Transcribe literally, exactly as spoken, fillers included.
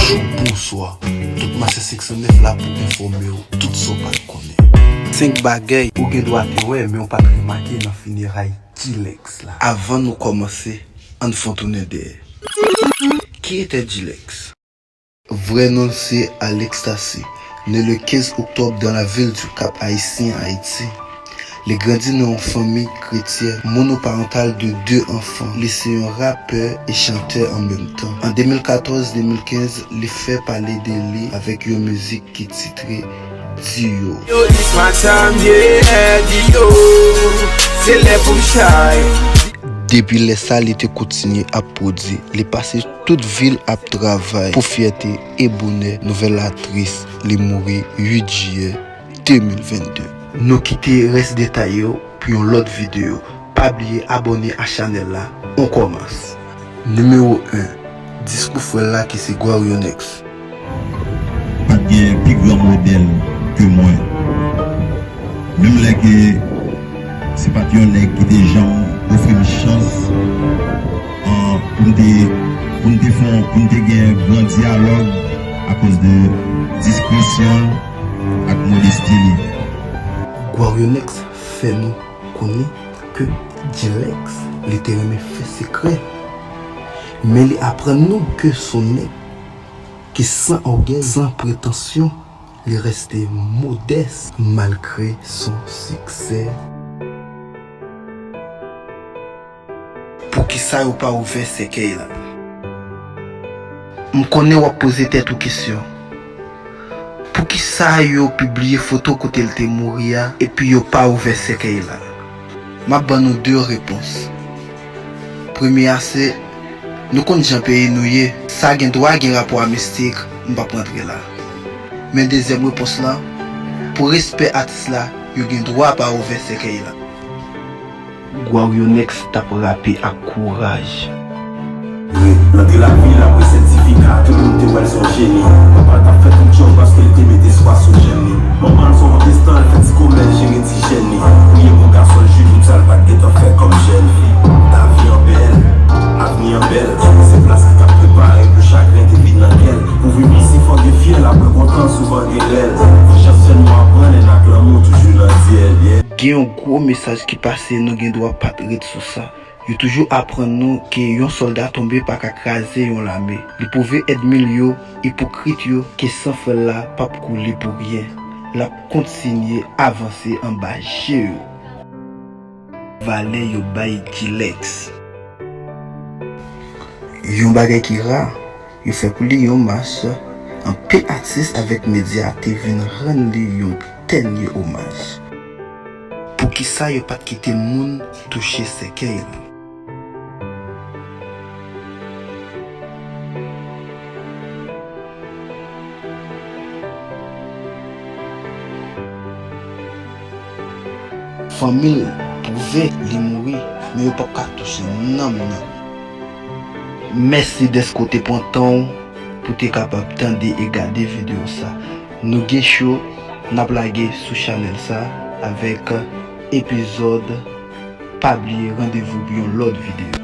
Bonjou, bonswa. Tout Mastè senk san nèf la pou enfòme w tout sa w pa t konnen. Senk bagay ou gen dwa te wè, men w pa t remake nan fineray G-Lex la. Avan nou kòmanse, ann fè yon tounen dèyè. Qui était G-Lex? Vrai nom c'est Alex Tassé, né le quinze octobre dans la ville du Cap-Haïtien, Haïti. Li grandi nan yon fanmi kretyèn monoparantal de de anfan. Li se yon rapè e chantè an menm tan. An de mil katòz de mil kenz, li fè pale de li avèk yon mizik ki titre Dio. Yo, it's my time, yeah, Dio. Se lè pou m shine. Depi lè sa, li te kontinye ap pwodui. Li pase tout vi l ap travay pou fyète e bonè nouvèl aktris. Li mouri uit jiyè de mil vennde. Nou kite rès detay yo pou yon lòt videyo. Pa bliye abòne a chanèl la. On kòmans. Nimewo en, diskou frè l la ki se Guarionex. Pa t gen pi gran modèl ke mwen. Menm lè ke se pa t yon nèg ki te janm ofri m chans, an, pou m te, pou m te fè, pou m te gen gran dyalòg akoz de diskresyon l ak modesti li. Guarionex fè nou konnen ke G-Lex, li te renmen fè sekrè. Men li aprann nou ke s on nèg ki san ògèy, san pretansyon, li reste modès malgre s on siksè. Poukisa yo pa ouvè sèkèy la? M konnen w ap poze tèt ou kesyon. Poukisa yo pibliye foto kote l te mouri a epi yo pa ouvè sèkèy la? M ap ban nou de repons. Premye a se, nou konn jan peyi nou ye. Sa gen dwa gen rapò a mistik, m p ap rantre la. Men dezyèm repons lan, pou respè atis la, yo gen dwa pa ouvè sèkèy la. Guarionex t ap rape ak kouraj. Rantre lavi l apre sètifika, tout moun te wè l s on jeni. Papa l t ap fè tout djòb paske l te met espwa sou jèn li. Manman l s on pwotestan, l fè ti komès, jere ti jèn li. Premye bon gason l jwi, tout sa l pa t gentan fè kòm jèn fi. Lavi an bèl, avni an bèl. Se plas ki t ap prepare pou chagren te vin nan kè l. Pou viv isi fò gen fyèl, apre kontan souvan gen rèl. Venjans sèlman aprann, èn ak lanmou toujou nan dyèl, yeah. Gen yon gwo mesaj ki pase, nou gen dwa pa t ret sou sa. Yo toujou aprann nou ke yon sòlda tonbe pa ka kraze yon lame. Li pwouve ènmi l yo, ipokrit yo, ke san frè l la p ap koule pou ryen. L ap kontinye avanse anba je yo. Valè yo bay G-Lex. Yon bagay ki ra, yo fè pou li yon mach, anpil atis avèk medya te vin rann li yon dènye omaj. Poukisa yo pa t kite moun touche sèkèy la? Fanmi l pwouve li mouri, men yo p ap ka touche nanm nan. Mèsi dèske w te pran tan w pou te kapab tande e gade videyo sa. Nou gen cho n ap lage sou chanèl sa avèk epizòd. Pa bliye randevou pou yon lòt videyo.